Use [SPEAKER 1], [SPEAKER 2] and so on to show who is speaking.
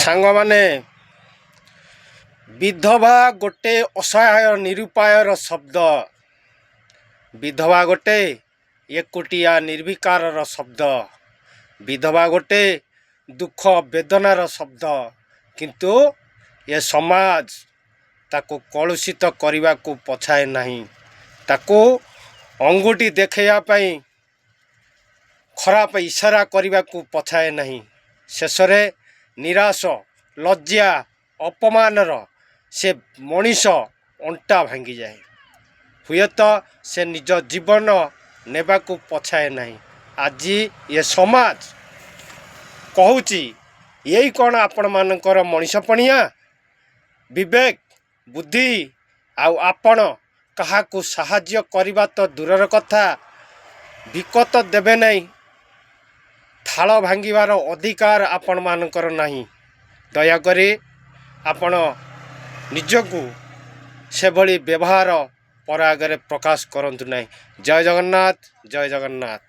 [SPEAKER 1] ସାଙ୍ଗମାନେ, ବିଧବା ଗୋଟେ ଅସହାୟ ନିରୁପାୟର ଶବ୍ଦ। ବିଧବା ଗୋଟେ ଏକୁଟିଆ ନିର୍ବିକାରର ଶବ୍ଦ। ବିଧବା ଗୋଟେ ଦୁଃଖ ବେଦନାର ଶବ୍ଦ। କିନ୍ତୁ ଏ ସମାଜ ତାକୁ କଳୁଷିତ କରିବାକୁ ପଛାଏ ନାହିଁ। ତାକୁ ଅଙ୍ଗୁଠି ଦେଖାଇବା ପାଇଁ, ଖରାପ ଇସାରା କରିବାକୁ ପଛାଏ ନାହିଁ। ଶେଷରେ ନିରାଶ, ଲଜ୍ଜା, ଅପମାନର ସେ ମଣିଷ ଅଣ୍ଟା ଭାଙ୍ଗିଯାଏ। ହୁଏତ ସେ ନିଜ ଜୀବନ ନେବାକୁ ପଛାଏ ନାହିଁ। ଆଜି ଏ ସମାଜ କହୁଛି, ଏଇ କ'ଣ ଆପଣମାନଙ୍କର ମଣିଷପଣିଆ, ବିବେକ, ବୁଦ୍ଧି? ଆଉ ଆପଣ କାହାକୁ ସାହାଯ୍ୟ କରିବା ତ ଦୂରର କଥା, ଭିକ ତ ଦେବେ ନାହିଁ। ଥାଳ ଭାଙ୍ଗିବାର ଅଧିକାର ଆପଣମାନଙ୍କର ନାହିଁ। ଦୟାକରି ଆପଣ ନିଜକୁ ସେଭଳି ବ୍ୟବହାର ପର ଆଗରେ ପ୍ରକାଶ କରନ୍ତୁ ନାହିଁ। ଜୟ ଜଗନ୍ନାଥ, ଜୟ ଜଗନ୍ନାଥ।